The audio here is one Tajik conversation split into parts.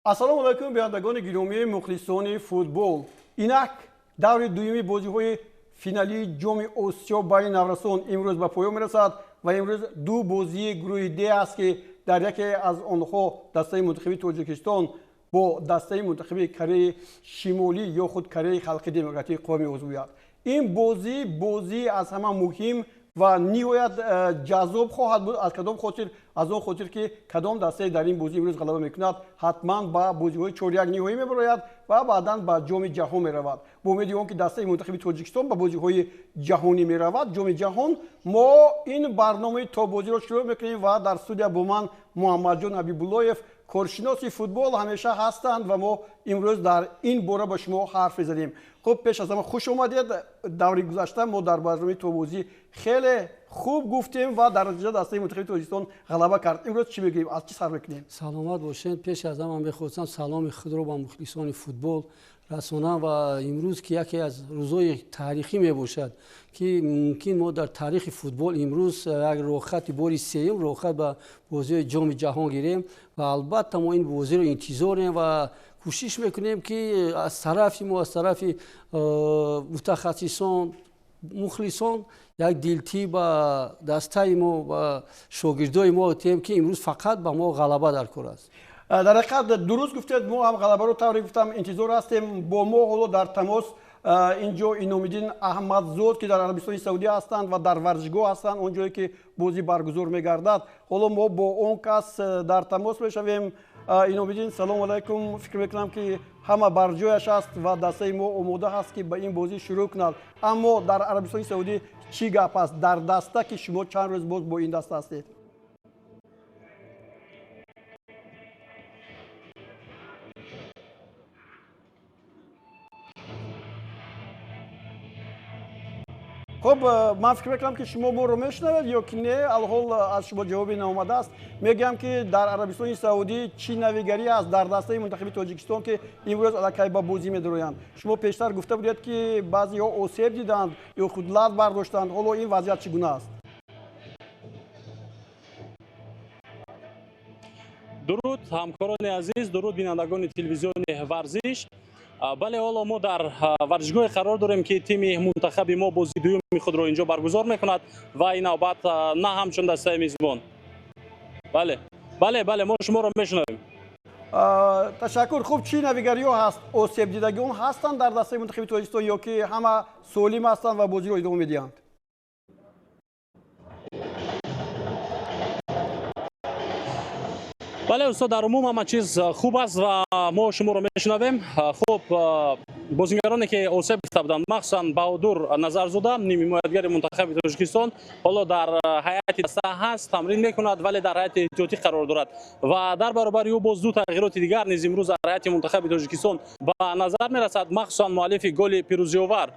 Ассалому алайкум, бинандагони гиромии, мухлисони футбол. Инак даври дуюми бозиҳои финалии Ҷоми Осиё байни наврасон имрӯз ба поён мерасад ва имрӯз ду бозии гурӯҳи Д аст, ки дар яке аз онҳо дастаи мунтахиби Тоҷикистон бо дастаи мунтахиби Кореяи Шимолӣ ё худ Кореяи Халқи Демократӣ қувва меозмояд. Ин бозӣ бозӣ аз ҳама муҳим ва ниҳоят ҷаззоб хоҳад буд. Аз кадом хотир? Аз он хотир, ки кадом дастае дар ин бозӣ имрӯз ғалаба мекунад, ҳатман ба бозиҳои чоряк ниҳоӣ мебарояд ва баъдан ба Ҷоми Ҷаҳон меравад. Бо умеди он ки дастаи мунтахиби Тоҷикистон ба бозиҳои ҷаҳонӣ меравад, Ҷоми Ҷаҳон, мо ин барномаи Тобозиро шурӯъ мекунем ва дар студия бо ман Муҳаммадҷон Ҳабибуллоев, коршиноси футбол, ҳамеша ҳастанд ва мо имрӯз дар ин бора ба шумо ҳарф мезанем. Хуб, пеш аз ҳама хуш омадед. Даври гузашта мо дар барномаи Тобозӣ хеле хуб гуфтем ва дар натиҷа дастаи мунтахиби Тоҷикистон ғалаба кард. Имрӯз чӣ мегӯем, аз чӣ сар мекунем? Саломат бошед. Пеш аз ҳама мехостам саломи худро ба мухлисони футбол расонам ва имрӯз, ки яке аз рӯзҳои таърихӣ мебошад, ки мумкин мо дар таърихи футбол имрӯз як роҳхати бори сеюм роҳхат ба бозиҳои Ҷоми Ҷаҳон гирем ва албатта мо ин бозиро интизорем ва кӯшиш мекунем, ки аз тарафи мо, аз тарафи мутахассисон, мухлисон як дилтӣ ба дастаи мо, ба шогирдои мо тиҳем, ки имрӯз фақат ба мо ғалаба дар кор аст. Дар ҳақиқат дуруст гуфтед, мо ҳам ғалабаро, тавре гуфтам, интизор ҳастем. Бо мо ҳоло дар тамос инҷо Иномиддин Аҳмадзод, ки дар Арабистони Саудӣ ҳастанд ва дар варзишгоҳ ҳастанд, он ҷое ки бозӣ баргузор мегардад. Ҳоло мо бо он кас дар тамос мешавем. Иномиддин, салому алайкум. Фикр мекунам, ки ҳама бар ҷояш аст ва дастаи мо омода ҳаст, ки ба ин бозӣ шурӯъ кунад. Аммо дар Арабистони Саудӣ чӣ гап аст дар даста, ки шумо чанд рӯз боз бо ин даста ҳастед? Хуб, ман фикр мекунам, ки шумо моро мешунавед ё ки не. Алҳол аз шумо ҷавобе наомадааст. Мегӯям, ки дар Арабистони Саудӣ чӣ навигарӣ аст дар дастаи мунтахиби Тоҷикистон, ки имрӯз аллакай ба бозӣ медароянд? Шумо пештар гуфта будед, ки баъзеҳо осеб диданд ё худ лат бардоштанд. Ҳоло ин вазъият чӣ гуна аст? Дуруд, ҳамкорони азиз, дуруд, бинандагони телевизиони Варзиш. Бале, ҳоло мо дар варзишгоҳе қарор дорем, ки тими мунтахаби мо бозии дуюми худро инҷо баргузор мекунад ва ин навбат на ҳамчун дастаи мизбон. Бале, бале, бале, мо шуморо мешунавем. Ташаккур. Хуб, чӣ навигариҳо ҳаст? Осебдидагион ҳастанд дар дастаи мунтахиби Тоҷикистон ё ки ҳама солим ҳастанд ва бозиро идома медиҳанд? Бале, устод, дар умум ҳама чиз хуб аст ва мо шуморо мешунавем. Хуб, бозингароне ки осеб гирифта буданд, махсусан Баҳодур Назарзода, нимҳимоятгари мунтахаби Тоҷикистон, ҳоло дар ҳайати даста ҳаст, тамрин мекунад, вале дар ҳайати эҳтиётӣ қарор дорад ва дар баробари ӯ боз ду тағйироти дигар низ имрӯз дар ҳайати мунтахаби Тоҷикистон ба назар мерасад, махсусан муаллифи голи пирӯзиовар.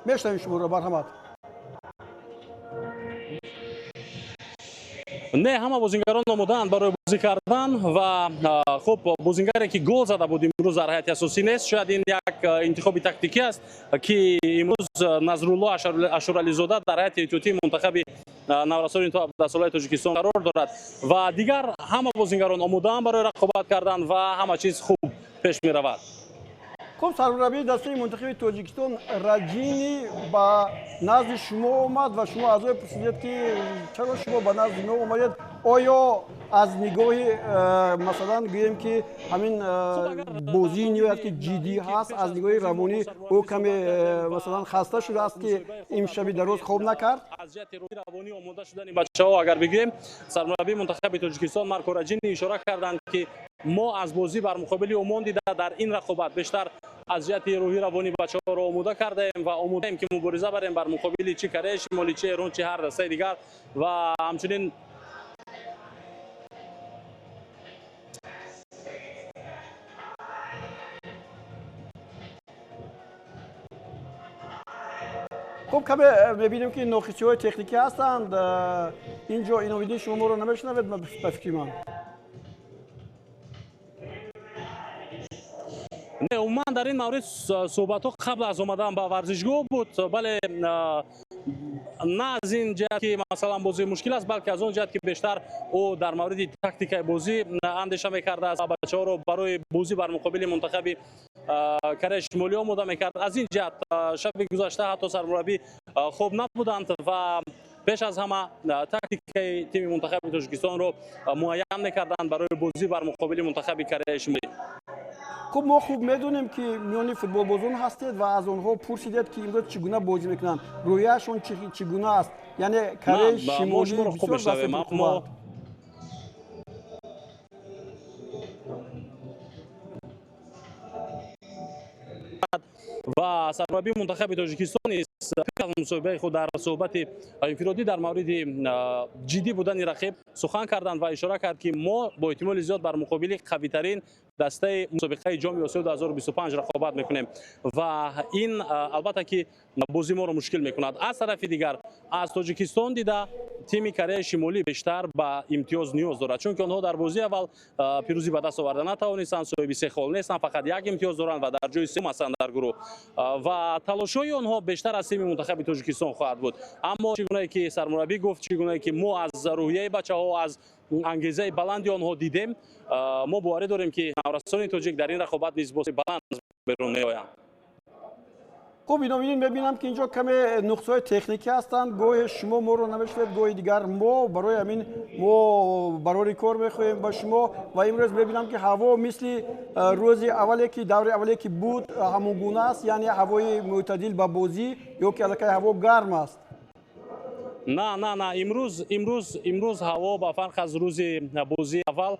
Мешунавем шуморо, марҳамат. Не, ҳама бозингарон омодаанд барои бозӣ кардан ва хуб, бозингаре ки гол зада буд, имрӯз дар ҳайати асосӣ нест. Шояд ин як интихоби тактикӣ аст, ки имрӯз Назрулло Ашурализода дар ҳайати эҳтиётии мунтахаби наврасони то 17-солаи Тоҷикистон қарор дорад ва дигар ҳама бозингарон омодаанд барои рақобат кардан ва ҳама чиз хуб пеш меравад. Хуб, сармураббии дастаи мунтахиби Тоҷикистон Раҷини ба назди шумо омад ва шумо аз ӯ пурсидед, ки чаро шумо ба назди мо омадед. Оё аз нигоҳи масалан гӯем, ки ҳамин бозии ниҳоят ки ҷиддӣ ҳаст, аз нигоҳи равонӣ ӯ каме масалан хаста шудааст, ки имшаби дароз хоб накард? Аз ҷиҳати равонӣ омода шудани бачаҳо агар бигӯем, сармураббии мунтахаби Тоҷикистон Марко Раҷини ишора карданд, ки мо аз бозӣ бар муқобили Умон дида дар ин рақобат бештар аз ҷиҳати рӯҳӣ равонӣ бачаҳоро омода кардаем ва омодаем, ки мубориза барем бар муқобили чи Кореяи Шимолӣ, чи Эрон, чи ҳар дастаи дигар ва ҳамчунин Хуб, каме мебинем, ки ноқисиҳои техникӣ ҳастанд инҷо. Иномиддин, шумо моро намешунавед, ба фикри ман? Не, умуман дар ин маврид суҳбатҳо қабл аз омадан ба варзишгоҳ буд. Бале. На аз ин ҷиҳат, ки масалан бозӣ мушкил аст, балки аз он ҷиҳат, ки бештар ӯ дар мавриди тактикаи бозӣ андеша мекардааст ва бачаҳоро барои бозӣ бар муқобили мунтахаби Кореяи Шимолӣ омода мекард. Аз ин ҷиҳат шаби гузашта ҳатто сармураббӣ хоб набуданд ва пеш аз ҳама тактикаи тими мунтахаби Тоҷикистонро муайян мекарданд барои бозӣ бар муқобили мунтахаби Кореяи Шимолӣ. Хуб, мо хуб медонем, ки миёни футболбозон ҳастед ва аз онҳо пурсидед, ки имрӯз чӣ гуна бозӣ мекунанд, рӯяшон чӣ гуна аст, яъне Кореяи Шимолӣ бисёр дастаи пурқувват. Ва сармураббии мунтахаби Тоҷикистон низ пеш аз мусоҳибаи худ дар суҳбати инфиродӣ дар мавриди ҷиддӣ будани рақиб сухан карданд ва ишора кард, ки мо бо эҳтимоли зиёд бар муқобили қавитарин дастаи мусобиқаи Ҷоми Осиё 2025 рақобат мекунем ва ин албатта ки бозӣ моро мушкил мекунад. Аз тарафи дигар, аз Тоҷикистон дида тими Кореяи Шимолӣ бештар ба имтиёз ниёз дорад, чунки онҳо дар бозии аввал пирӯзӣ ба даст оварда натавонистанд, соҳиби се хол нестанд, фақат як имтиёз доранд ва дар ҷои сеюм ҳастанд дар гурӯҳ ва талошҳои онҳо бештар аз тими мунтахаби Тоҷикистон хоҳад буд. Аммо чӣ гунае ки сармураббӣ гуфт, чӣ гунае ки мо аз рӯҳияи бачаҳо, аз ангезаи баланди онҳо дидем, мо боварӣ дорем, ки наврасони тоҷик дар ин рақобат низ бози баланд берун меоянд. Хуб, Иномиддин, мебинам, ки инҷо каме нуқсҳои техникӣ ҳастанд. Гоҳе шумо моро намешунавед, гоҳи дигар мо. Барои ҳамин мо барори кор мехоҳем ба шумо. Ва имрӯз мебинам, ки ҳаво мисли рӯзи аввале, ки даври аввале ки буд, ҳамон гуна аст, яъне ҳавои мӯътадил ба бозӣ ё ки аллакай ҳаво гарм аст? На, на, на, имрӯз ҳаво ба фарқ аз рӯзи бозии аввал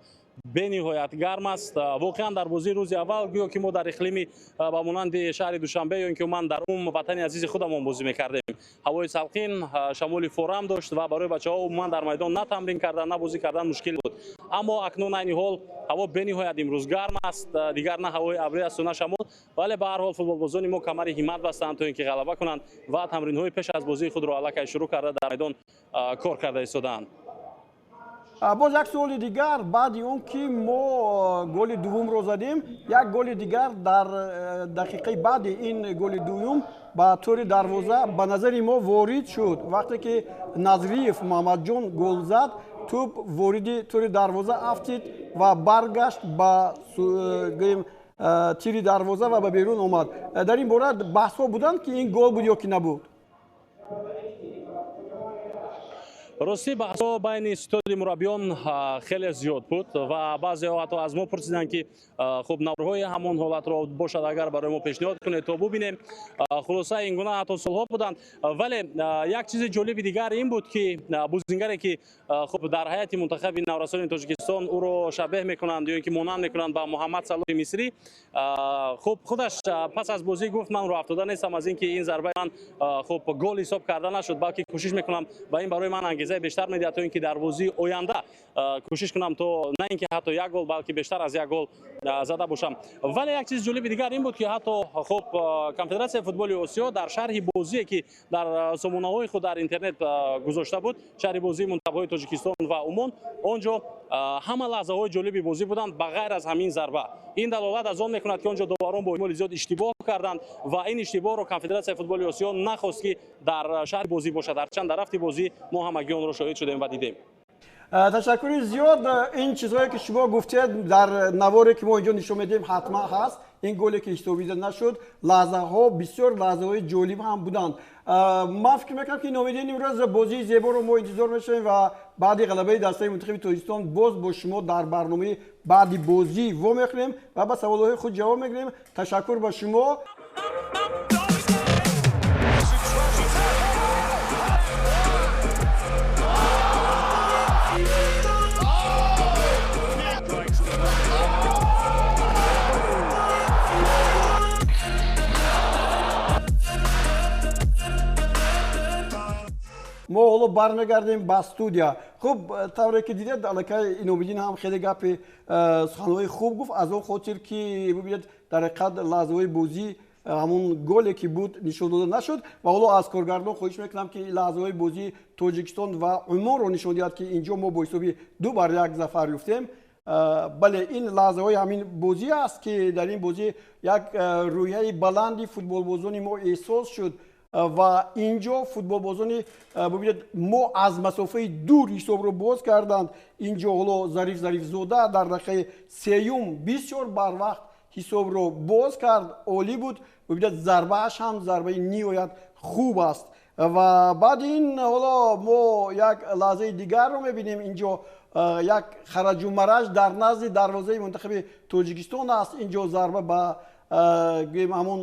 бениҳоят гарм аст. Воқеан, дар бозии рӯзи аввал гӯё ки мо дар иқлими ба монанди шаҳри Душанбе ё ин ки умуман дар ум ватани азизи худамон бозӣ мекардем. Ҳавои салқин, шамоли форам дошт ва барои бачаҳо умуман дар майдон на тамрин кардан, на бозӣ кардан мушкил буд. Аммо акнун, айни ҳол, ҳаво бениҳоят имрӯз гарм аст. Дигар на ҳавои абрӣ асту на шамол, вале ба ҳар ҳол футболбозони мо камари ҳиммат бастанд, то ин ки ғалаба кунанд ва тамринҳои пеш аз бозии худро аллакай шурӯъ карда, дар майдон кор карда истодаанд. Боз як суоли дигар. Баъди он ки мо голи дуввумро задем, як голи дигар дар дақиқаи баъди ин голи дуюм ба тӯри дарвоза ба назари мо ворид шуд. Вақте ки Назриев Муҳаммадҷон гол зад, тӯб вориди тӯри дарвоза афтид ва баргашт ба, гӯем, тири дарвоза ва ба берун омад. Дар ин бора баҳсҳо буданд, ки ин гол буд ё ки набуд? Ростӣ, баҳсҳо байни ситоди мураббиён хеле зиёд буд ва баъзеҳо ҳатто аз мо пурсиданд, ки хуб, наворҳои ҳамон ҳолатро бошад, агар барои мо пешниҳод кунед, то бубинем. Хулоса, ин гуна ҳатто суолҳо буданд. Вале як чизи ҷолиби дигар ин буд, ки бозингаре ки хуб, дар ҳайати мунтахаби наврасони Тоҷикистон ӯро шабеҳ мекунанд ё ин ки монанд мекунанд ба Муҳаммад Салоҳи мисрӣ, хуб, худаш пас аз бозӣ гуфт: «Ман роҳафтода нестам аз ин ки ин зарбаи ман хуб, гол ҳисоб карда нашуд, балки кӯшиш мекунам ва ин барои ман ангезаи бештар медиҳад, то ин ки дар бозии оянда кӯшиш кунам, то на ин ки ҳатто як гол, балки бештар аз як гол зада бошам». Вале як чизи ҷолиби дигар ин буд, ки ҳатто хуб, Конфедератсияи футболи Осиё дар шарҳи бозие, ки дар сомонаҳои худ дар интернет гузошта буд, шарҳи бозии мунтахабҳои Тоҷикистон ва Умон, он ҷо ҳама лаҳзаҳои ҷолиби бозӣ буданд, ба ғайр аз ҳамин зарба. Ин далолат аз он мекунад, ки он ҷо доварон бо эҳтимоли зиёд иштибоҳ карданд ва ин иштибоҳро Конфедератсияи футболи Осиё нахост, ки дар шарҳи бозӣ бошад, ҳарчанд дар рафти бозӣ мо ҳамагӣ онро шоҳид шудем ва дидем. Ташаккури зиёд. Ин чизҳое, ки шумо гуфтед, дар наворе, ки мо инҷо нишон медиҳем, ҳатман ҳаст. Ин голе, ки ҳисобида нашуд, лаҳзаҳо, бисёр лаҳзаҳои ҷолиб ҳам буданд. Ман фикр мекунам, ки, Иномиддин, имрӯз бозии зеборо мо интизор мешавем ва баъди ғалабаи дастаи мунтахаби Тоҷикистон боз бо шумо дар барномаи баъди бозӣ вомехӯрем ва ба саволҳои худ ҷавоб мегирем. Ташаккур ба шумо. Мо ҳоло бармегардем ба студия. Хуб, тавре ки дидед, аллакай Иномиддин ҳам хеле гапи суханҳои хуб гуфт, аз он хотир ки бибинед, дар ҳақиқат лаҳзаҳои бозӣ, ҳамон голе ки буд, нишон дода нашуд. Ва ҳоло аз коргардон хоҳиш мекунам, ки лаҳзаҳои бозии Тоҷикистон ва Умонро нишон диҳад, ки инҷо мо бо ҳисоби 2-1 зафар ёфтем. Бале, ин лаҳзаҳои ҳамин бозӣ аст, ки дар ин бозӣ як рӯҳияи баланди футболбозони мо эҳсос шуд. Ва инҷо футболбозони, бубинед, мо аз масофаи дур ҳисобро боз карданд. Инҷо ҳоло Зариф Зарифзода дар дақиқаи сеюм бисёр барвақт ҳисобро боз кард, олӣ буд. Бубинед, зарбааш ҳам зарбаи ниҳоят хуб аст. Ва баъд ин ҳоло мо як лаҳзаи дигарро мебинем. Инҷо як хараҷу мараҷ дар назди дарвозаи мунтахаби Тоҷикистон аст. Инҷо зарба ба, гӯем, ҳамон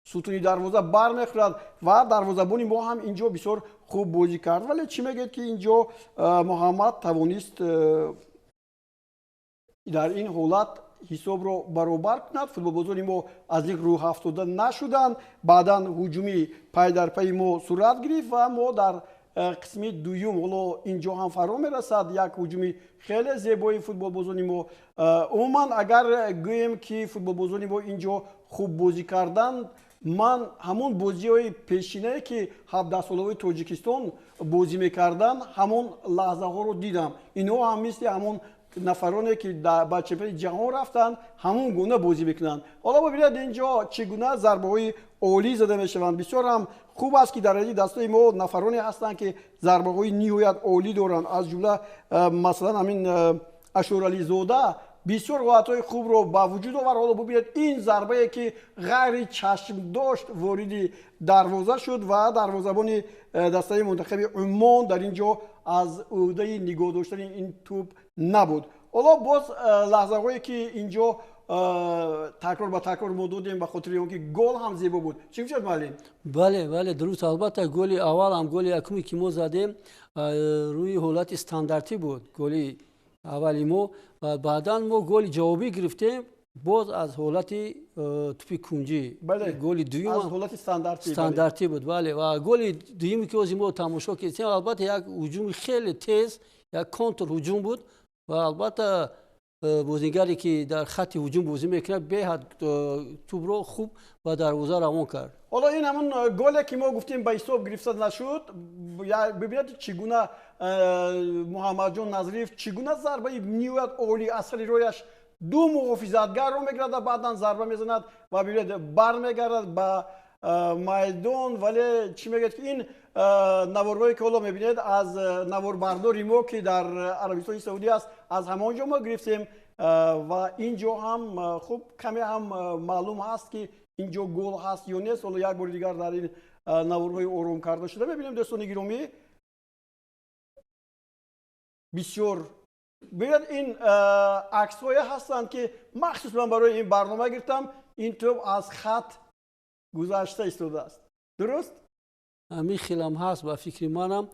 сутуни дарвоза бармехӯрад ва дарвозабони мо ҳам инҷо бисёр хуб бозӣ кард. Вале чӣ мегӯед, ки инҷо Муҳаммад тавонист дар ин ҳолат ҳисобро баробар кунад. Футболбозони мо аз ин рӯҳафтода нашуданд. Баъдан ҳуҷуми пай дар пайи мо сурат гирифт ва мо дар қисми дуюм, ҳоло инҷо ҳам фаро мерасад як ҳуҷуми хеле зебои футболбозони мо. Умуман, агар гӯем, ки футболбозони мо инҷо хуб бозӣ карданд, ман ҳамон бозиҳои пешинае, ки 17-солаҳои Тоҷикистон бозӣ мекарданд, ҳамон лаҳзаҳоро дидам. Инҳо ҳам мисли ҳамон нафароне, ки ба чемпионати ҷаҳон рафтанд, ҳамон гуна бозӣ мекунанд. Ҳоло бибинед, инҷо чӣ гуна зарбаҳои олӣ зада мешаванд. Бисёр ҳам хуб аст, ки дар ҳайати дастаи мо нафароне ҳастанд, ки зарбаҳои ниҳоят олӣ доранд. Аз ҷумла, масалан, ҳамин Ашурализода бисёр ҳолатҳои хубро ба вуҷуд овард. Ҳоло бубинед, ин зарбае, ки ғайри чашмдошт вориди дарвоза шуд ва дарвозабони дастаи мунтахаби Умон дар ин ҷо аз ӯҳдаи нигоҳ доштани ин тӯб набуд. Ҳоло боз лаҳзаҳое, ки инҷо такрор ба такрор мо додем, ба хотири он ки гол ҳам зебо буд. Чӣ гуфтед, муаллим? Бале, дуруст. Албатта, голи аввал ҳам, голи якуме, ки мо задем, рӯи ҳолати стандартӣ буд голи аввали мо. Ва баъдан мо голи ҷавобӣ гирифтем боз аз ҳолати тӯпи кунҷӣ. Голи дуюм аз ҳолати стандартӣ буд, бале. Ва голи дуюме, ки ҳозир мо тамошо кардем, албатта, як ҳуҷуми хеле тез, як контрҳуҷум буд. Ва албатта, бозигаре, ки дар хатти ҳуҷум бозӣ мекунад, беҳад тӯбро хуб ба дарвоза равон кард. Ҳоло ин ҳамон голе, ки мо гуфтем, ба ҳисоб гирифта нашуд. Бибинед, чӣ гуна Муҳаммадҷон Назриев, чӣ гуна зарбаи ниҳоят олӣ аз сари рояш ду муҳофизатгарро мегирад ва баъдан зарба мезанад ва, бибинед, бармегардад ба майдон. Вале чӣ мегӯяд, ки ин наворҳое, ки ҳоло мебинед, аз наворбардори мо, ки дар Арабистони Саудӣ аст, аз ҳамон ҷо мо гирифтем. Ва ин ҷо ҳам хуб каме ҳам маълум ҳаст, ки ин ҷо гол ҳаст ё нест. Ҳоло як бори дигар дар ин наворҳои ором карда шуда мебинем, дӯстони гиромӣ. Бисёр, бибинед, ин аксҳое ҳастанд, ки махсус ман барои ин барнома гирифтам. Ин тӯб аз хат гузашта истодааст, дуруст? Ҳамин хелам ҳаст ба фикри манам,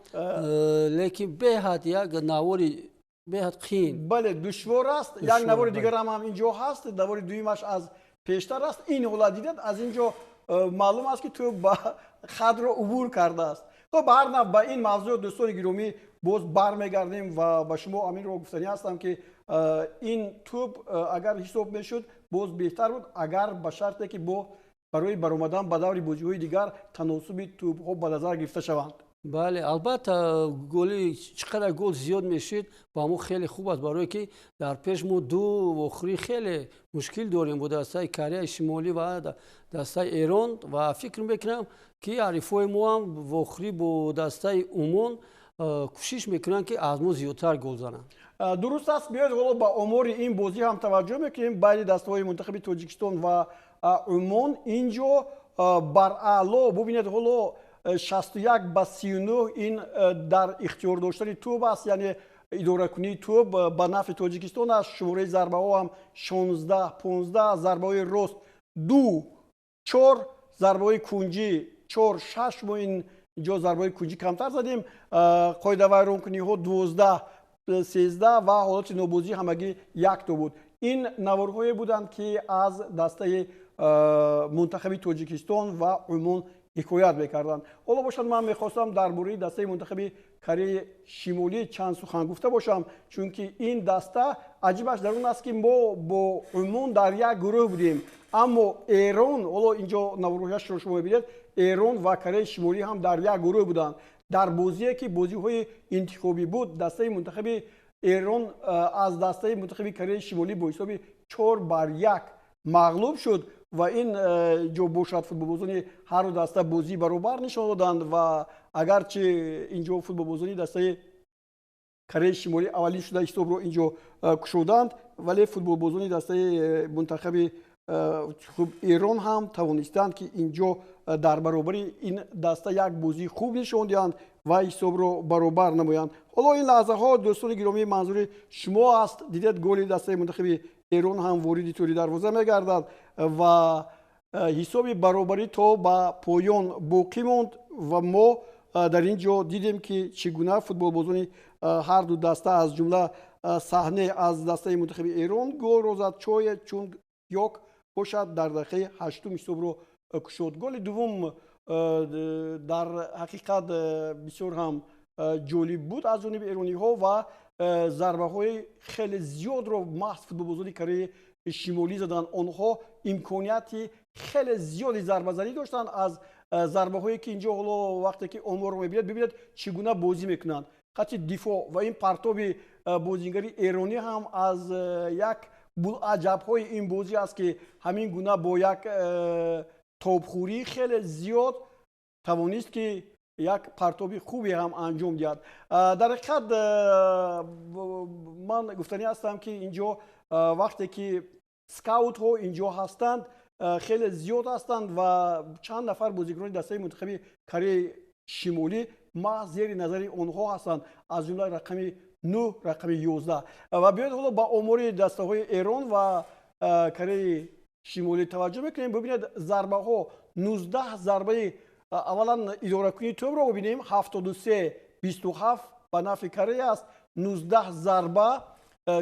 лекин беҳад як навори беҳад қиин. Бале, душвор аст. Як навори дигарам ҳам инҷо ҳаст, навори дуюмаш аз пештар аст. Ин ҳолат, дидед, аз ин ҷо маълум аст, ки тӯб ба хатро убур кардааст. Хуб, ба ҳар нав, ба ин мавзӯъ, дӯстони гиромӣ, боз бармегардем ва ба шумо ҳаминро гуфтанӣ ҳастам, ки ин тӯб агар ҳисоб мешуд, боз беҳтар буд, агар ба шарте, ки бо барои баромадан ба даври бозиҳои дигар таносуби тӯбҳо ба назар гирифта шаванд. Бале, албатта, голи чӣ қадар гол зиёд мешид, ба мо хеле хуб аст, барое ки дар пеш мо ду вохӯрӣ хеле мушкил дорем бо дастаи Кореяи Шимолӣ ва дастаи Эрон. Ва фикр мекунам, ки ҳарифҳои мо ҳам вохӯрӣ бо дастаи Умон кӯшиш мекунанд, ки аз мо зиёдтар гол зананд. Дуруст аст. Биёед, ҳоло ба омори ин бозӣ ҳам таваҷҷӯҳ мекунем байни дастаҳои мунтахаби Тоҷикистон ва Умон. Инҷо бараъло, бубинед, ҳоло 61 ба 39, ин дар ихтиёр доштани тӯб аст, яъне идоракунии тӯб ба нафъи Тоҷикистон аст. Шумораи зарбаҳо ҳам 16-15, зарбаҳои рост ду чор, зарбаҳои кунҷӣ чор шаш. Мо ин ҷо зарбаҳои кунҷӣ камтар задем. Қоидавайронкуниҳо 12-13 ва ҳолати нобозӣ ҳамагӣ якто буд. Ин наворҳое буданд, ки аз дастаи мунтахаби Тоҷикистон ва Умон ҳикоят мекарданд. Ҳоло бошад, ман мехостам дар бораи дастаи мунтахаби Кореяи Шимолӣ чанд сухан гуфта бошам, чунки ин даста, аҷибаш дар он аст, ки мо бо Умон дар як гурӯҳ будем, аммо Эрон, ҳоло инҷо наворҳояшро шумо мебинед, Эрон ва Кореяи Шимолӣ ҳам дар як гурӯҳ буданд. Дар бозие, ки бозиҳои интихобӣ буд, дастаи мунтахаби Эрон аз дастаи мунтахаби Кореяи Шимолӣ бо ҳисоби 4 бар 1 мағлуб шуд. Ва ин ҷо бошад, футболбозони ҳарду даста бозии баробар нишон доданд. Ва агарчи инҷо футболбозони дастаи Кореяи Шимолӣ аввалин шуда ҳисобро инҷо кушоданд, вале футболбозони дастаи мунтахаби хуб Эрон ҳам тавонистанд, ки инҷо дар баробари ин даста як бозии хуб нишон диҳанд ва ҳисобро баробар намоянд. Ҳоло ин лаҳзаҳо, дӯстони гиромӣ, манзури шумо аст, дидед, голи дастаи мунтахаби Эрон ҳам вориди тӯри дарвоза мегардад ва ҳисоби баробарӣ то ба поён боқӣ монд. Ва мо дар ин ҷо дидем, ки чӣ гуна футболбозони ҳарду даста, аз ҷумла Саҳне аз дастаи мунтахаби Эрон голро зад, Чое Чунг Ёк бошад дар дақиқаи 8-ум ҳисобро кушод. Голи дуввум дар ҳақиқат бисёр ҳам ҷолиб буд аз ҷониби эрониҳо ва зарбаҳои хеле зиёдро маҳз футболбозони Кореяи Шимолӣ заданд. Онҳо имконияти хеле зиёди зарбазанӣ доштанд. Аз зарбаҳое, ки инҷо ҳоло вақте ки оморро мебинед, бибинед, чӣ гуна бозӣ мекунанд хати дифоъ. Ва ин партоби бозингари эронӣ ҳам аз як булаҷабҳои ин бозӣ аст, ки ҳамин гуна бо як тобхӯрии хеле зиёд тавонист, ки як партоби хубе ҳам анҷом диҳад. Дар ҳақиқат, ман гуфтанӣ ҳастам, ки инҷо вақте ки скаутҳо инҷо ҳастанд, хеле зиёд ҳастанд ва чанд нафар бозигарони дастаи мунтахаби Кореяи Шимолӣ маҳз зери назари онҳо ҳастанд, аз ҷумла рақами 9, рақами 11. Ва биёед, ҳоло ба омори дастаҳои Эрон ва Кореяи Шимолӣ таваҷҷӯҳ мекунем. Бибинед, зарбаҳо, 19 зарбаи аввалан идоракунии тӯбро бибинем, 73-27 ба нафъи Корея аст. 19 зарба,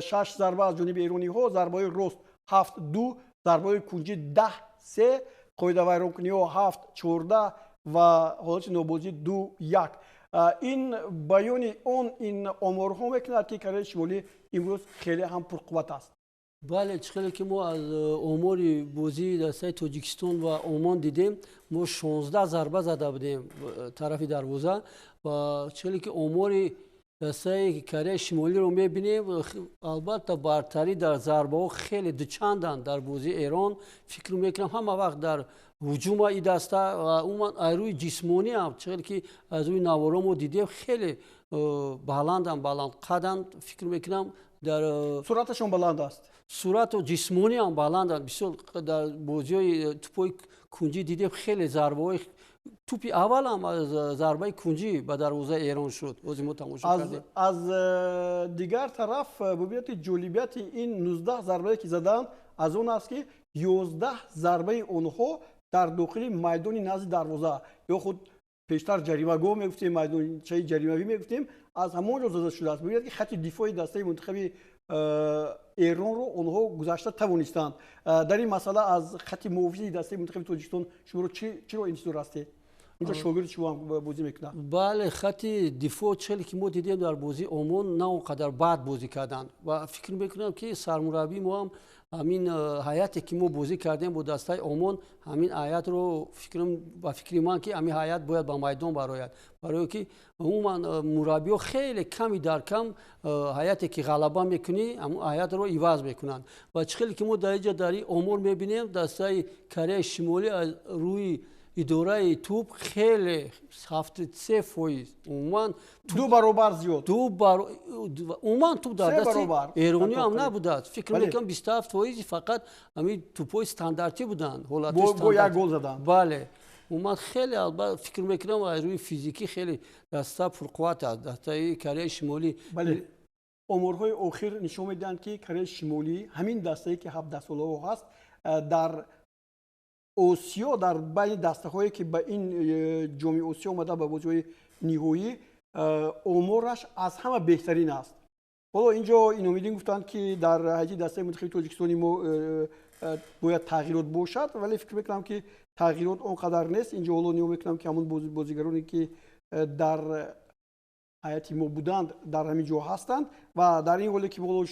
шаш зарба аз ҷониби эрониҳо, зарбаҳои рост 7-2, зарбаҳои кунҷӣ 10-3, қоидавайронкуниҳо 7-14 ва ҳолати нобозӣ 2-1. Ин баёни он ин оморҳо мекунад, ки Кореяи Шимолӣ имрӯз хеле ҳам пурқувват аст. Бале, чӣ хеле ки мо аз омори бозии дастаи Тоҷикистон ва Омон дидем, мо 16 зарба зада будем тарафи дарвоза. Ва чӣ хеле ки омори дастаи Кореяи Шимолиро мебинем, албатта, бартарӣ дар зарбаҳо хеле дучанданд дар бозии Эрон. Фикр мекунам, ҳама вақт дар ҳуҷума и даста ва умуман аз рӯи ҷисмонӣ ҳам, чӣ хеле ки аз рӯи наворо мо дидем, хеле баландам, баландқаданд. Фикр мекунам, дар Суръаташон баланд аст. Суръату ҷисмонӣ ҳам баланданд бисёр. Дар бозиҳои тӯпҳои кунҷӣ дидем, хеле зарбаҳои тӯпи аввал ҳам аз зарбаи кунҷӣ ба дарвозаи Эрон шуд, бози мо тамошо кардем. Аз дигар тараф, бубинед, ҷолибияти ин 19 зарбае, ки заданд, аз он аст, ки 11 зарбаи онҳо дар дохили майдони назди дарвоза ё худ пештар ҷаримагоҳ мегуфтем, майдончаи ҷаримавӣ мегуфтем, аз ҳамон ҷо зада шудааст. Бибинед, ки хати дифои дастаи мунтахаби Эронро онҳо гузашта тавонистанд. Дар ин масъала аз хати муҳофизи дастаи мунтахаби Тоҷикистон шуморо чиро интизор ҳастед? Инҷо шогирди шумо ҳам бозӣ мекунад. Бале, хати дифоъ, челе ки мо дидем дар бозии Омон, на он қадар бад бозӣ карданд. Ва фикр мекунам, ки сармураббии мо ҳам ҳамин ҳайате, ки мо бозӣ кардем бо дастаи Омон, ҳамин ҳайатро, фикрам, ба фикри ман, ки ҳамин ҳайат бояд ба майдон барояд, барое ки умуман мураббиҳо хеле ками дар кам ҳайате, ки ғалаба мекунӣ, ҳамон ҳайатро иваз мекунанд. Ва чӣ хеле ки мо дар инҷа дар ин омор мебинем, дастаи Кореяи Шимолӣ аз рӯи идораи тӯб хеле, 73%, умуман Ду баробар зиёд. Умуман тӯб дар дасти эронӣ ҳам набудааст. Фикр мекунам, 27 фоизи фақат ҳамин тӯбҳои стандартӣ буданд. Бо як гол заданд. Бале, умуман хеле, албатта, фикр мекунам, аз рӯи физикӣ хеле даста пурқувват аст дастаи Кореяи Шимолӣ. Бале, оморҳои охир нишон медиҳанд, ки Кореяи Шимолӣ, ҳамин дастае, ки 17-солаҳо ҳаст, дар Осиё, дар байни дастаҳое, ки ба ин Ҷоми Осиё омада, ба бозиҳои ниҳоӣ, омораш аз ҳама беҳтарин аст. Ҳоло инҷо Иномиддин гуфтанд, ки дар ҳайати дастаи мунтахаби Тоҷикистони мо бояд тағйирот бошад, вале фикр мекунам, ки тағйирот он қадар нест. Инҷо ҳоло нигоҳ мекунам, ки ҳамон бозигароне, ки дар ҳайати мо буданд, дар ҳамин ҷо ҳастанд. Ва дар ин ҳоле, ки ҳоло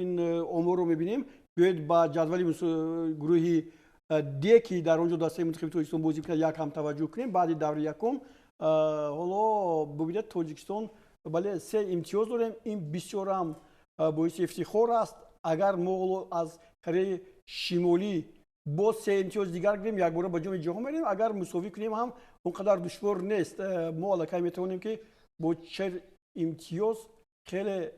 ин оморро мебинем, биёед, ба ҷадвали гурӯҳи Д, ки дар он ҷо дастаи мунтахаби Тоҷикистон бозӣ мекунад, як ҳам таваҷҷӯҳ кунем. Баъди даври якум ҳоло бубинед, Тоҷикистон, бале, се имтиёз дорем. Ин бисёрам боиси ифтихор аст. Агар мо ҳоло аз Кореяи Шимолӣ Боз се имтиёз дигар гирем, якбора ба Ҷоми ҷаҳон мерем. Агар мусовӣ кунем ҳам, он қадар душвор нест. Мо аллакай метавонем, ки бо 40 имтиёз хеле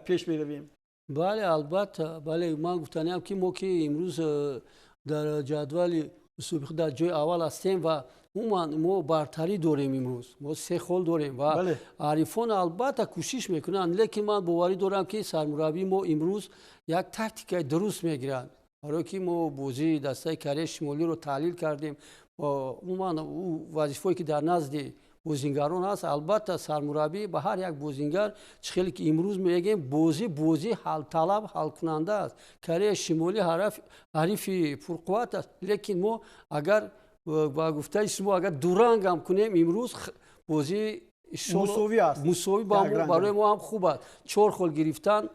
пеш меравем. Бале, албатта, бале. Ман гуфтаниам, ки мо ки имрӯз дар ҷадвали мусобиқа дар ҷои аввал ҳастем ва умуман мо бартарӣ дорем, имрӯз мо се хол дорем ва ҳарифон албатта кӯшиш мекунанд, лекин ман боварӣ дорам, ки сармураббии мо имрӯз як тактикаи дуруст мегиранд, барое ки мо бозии дастаи Кореяи Шимолиро таҳлил кардем. Умуман ӯ вазифое ки дар назди бозингарон аст, албатта сармураббӣ ба ҳар як бозингар, чӣ хеле ки имрӯз мегӯем, бозӣ бозии ҳалталаб, ҳалкунанда аст. Кореяи Шимолӣ ҳарифи пурқувват аст, лекин мо агар ба гуфтаи шумо агар дуранг ҳам кунем, имрӯз бозӣ мусовӣ аст. Мусовӣ барои мо ҳам хуб аст, чор хол гирифтан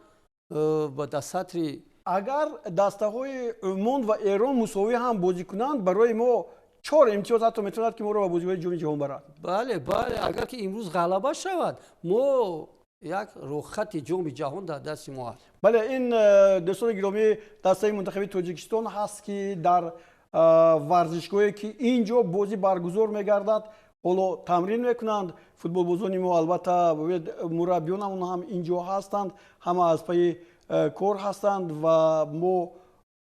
ба дар сатри Агар дастаҳои Умон ва Эрон мусовӣ ҳам бозӣ кунанд, барои мо чор имтиёз ҳатто метавонад, ки моро ба бозиҳои Ҷоми ҷаҳон барад. Бале, агар ки имрӯз ғалаба шавад, мо як рохати Ҷоми ҷаҳон дар дасти мо аст. Бале, ин дӯстони гиромӣ, дастаи мунтахаби Тоҷикистон ҳаст, ки дар варзишгоҳе, ки ин ҷо бозӣ баргузор мегардад, ҳоло тамрин мекунанд футболбозони мо. Албатта, мураббиёнамон ҳам ин ҷо ҳастанд, ҳама аз пайи кор ҳастанд ва мо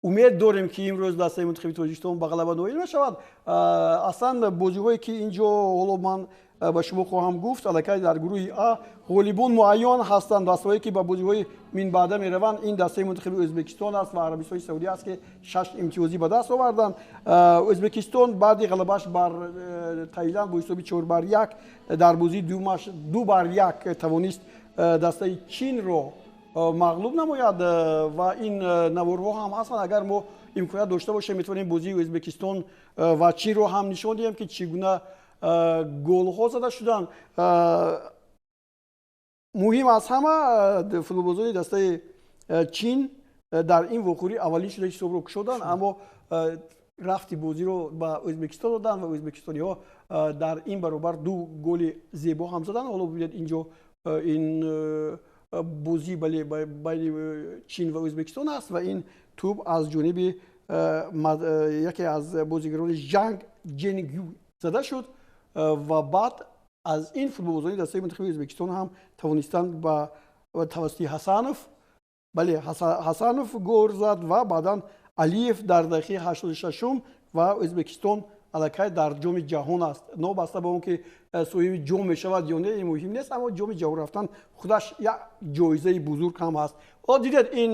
умед дорем, ки имрӯз дастаи мунтахаби Тоҷикистон ба ғалаба ноил мешавад. Аслан бозиҳое, ки ин ҷо ҳоло ман ба шумо хоҳам гуфт, аллакай дар гурӯҳи А ғолибон муайян ҳастанд. Дастаҳое, ки ба бозиҳои минбаъда мераванд, ин дастаи мунтахаби Ӯзбекистон аст ва Арабистони Саудӣ аст, ки шаш имтиёзӣ ба даст оварданд. Ӯзбекистон баъди ғалабааш бар Таиланд бо ҳисоби 4-1, дар бозии дуюмаш 2-1 тавонист дастаи Чинро мағлуб намояд. Ва ин наворҳо ҳам ҳастанд. Агар мо имконият дошта бошем, метавонем бозии Ӯзбекистон ва Чинро ҳам нишон диҳем, ки чӣ гуна голҳо зада шуданд. Муҳим аз ҳама, футболбозони дастаи Чин дар ин вохӯрӣ аввалин шуда ҳисобро кушоданд, аммо рафти бозиро ба Ӯзбекистон доданд ва ӯзбекистониҳо дар ин баробар ду голи зебо ҳам заданд. Ҳоло бибинед, инҷо ин бозӣ, бале, байни Чин ва Ӯзбекистон аст ва ин тӯб аз ҷониби яке аз бозигарони Жанг Ҷенгю зада шуд ва баъд аз ин футболбозони дастаи мунтахаби Ӯзбекистон ҳам тавонистанд ба тавассути Ҳасанов, бале, Ҳасанов гол зад ва баъдан Алиев дар дақиқаи 86-ум ва Ӯзбекистон аллакай дар Ҷоми ҷаҳон аст. Новобаста ба он ки соҳиби ҷом мешавад ё не, ин муҳим нест, аммо Ҷоми ҷаҳон рафтан худаш як ҷоизаи бузург ҳам ҳаст. Ҳоло дидед ин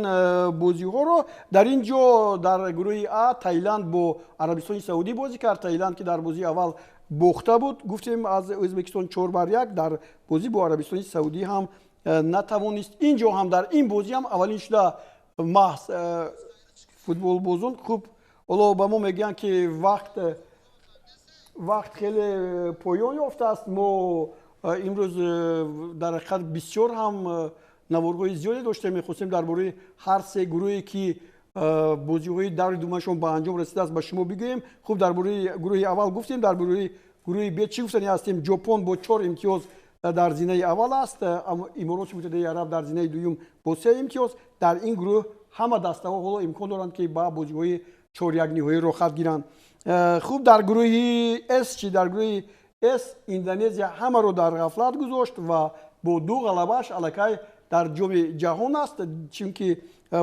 бозиҳоро. Дар ин ҷо дар гурӯҳи А Таиланд бо Арабистони Саудӣ бозӣ кард. Таиланд, ки дар бозии аввал бохта буд, гуфтем, аз Ӯзбекистон 4-1, дар бозӣ бо Арабистони Саудӣ ҳам натавонист. Ин ҷо ҳам дар ин бозӣ ҳам аввалин шуда маҳз футболбозон. Хуб, ҳоло ба мо мегӯянд, ки вақт хеле поён ёфтааст. Мо имрӯз дар ҳақиқат бисёр ҳам наворҳои зиёде доштем, мехостем дар бораи ҳар се гурӯҳе, ки бозиҳои даври думашон ба анҷом расидааст, ба шумо бигӯем. Хуб, дар бораи гурӯҳи аввал гуфтем, дар бораи гурӯҳи Б чӣ гуфтани ҳастем? Ҷопон бо чор имтиёз дар зинаи аввал аст, Имороти Муттаҳидаи Араб дар зинаи дуюм бо се имтиёз. Дар ин гурӯҳ ҳама дастаҳо ҳоло имкон доранд, ки ба бозиҳои чорякниҳоӣ роҳхат гиранд. Хуб, дар гурӯҳи С чӣ? Дар гурӯҳи С Индонезия ҳамаро дар ғафлат гузошт ва бо ду ғалабааш аллакай дар Ҷоми ҷаҳон аст, чунки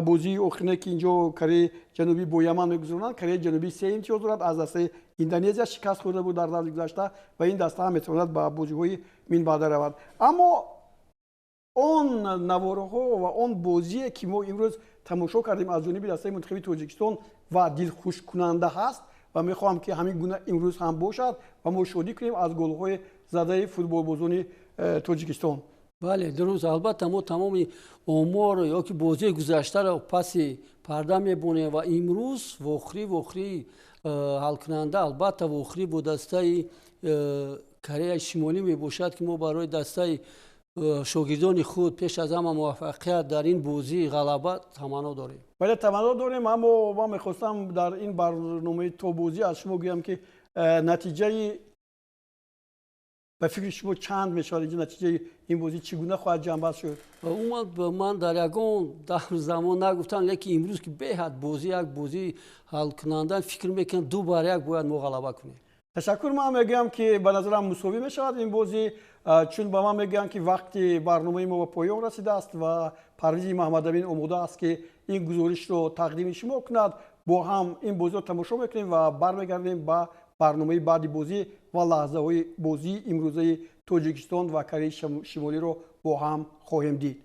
бозии охирине, ки инҷо Кореяи Ҷанубӣ бо Яман мегузаронанд, Кореяи Ҷанубӣ се имтиёз дорад, аз дастаи Индонезия шикаст хӯрда буд дар даври гузашта ва ин даста ҳам метавонад ба бозиҳои минбаъда равад. Аммо он наворҳо ва он бозие, ки мо имрӯз тамошо кардем аз ҷониби дастаи мунтахаби Тоҷикистон ва дилхушкунанда ҳаст ва мехоҳам, ки ҳамин гуна имрӯз ҳам бошад ва мо шодӣ кунем аз голҳои задаи футболбозони Тоҷикистон. Бале, дуруст, албатта, мо тамоми омор ё ки бозии гузаштаро паси парда мебонем ва имрӯз вохӯрӣ ҳалкунанда, албатта, вохӯрӣ бо дастаи Кореяи Шимолӣ мебошад, ки мо барои дастаи шогирдони худ пеш аз ҳама муваффақият дар ин бозии ғалаба таманно дорем. Бале, таманно дорем, аммо ман мехостам дар ин барномаи Тобозӣ аз шумо гӯям, ки натиҷаи Ба фикри шумо чанд мешавад? Инҷо натиҷаи ин бозӣ чӣ гуна хоҳад ҷамъбаст шуд? Умуман, ман дар ягон давр замон нагуфтам, лекин имрӯз ки беҳад бозӣ, як бозии ҳалкунанда, фикр мекунам, 2-1 бояд мо ғалаба кунем. Ташаккур. Ман мегӯям, ки ба назарам мусовӣ мешавад ин бозӣ, чун ба ман мегӯянд, ки вақти барномаи мо ба поён расидааст ва Парвизи Маҳмадамин омода аст, ки ин гузоришро тақдими шумо кунад. Бо ҳам ин бозиро тамошо мекунем ва бармегардем ба барномаи баъди бозӣ ва лаҳзаҳои бозии имрӯзаи Тоҷикистон ва Кореяи Шимолиро бо ҳам хоҳем дид.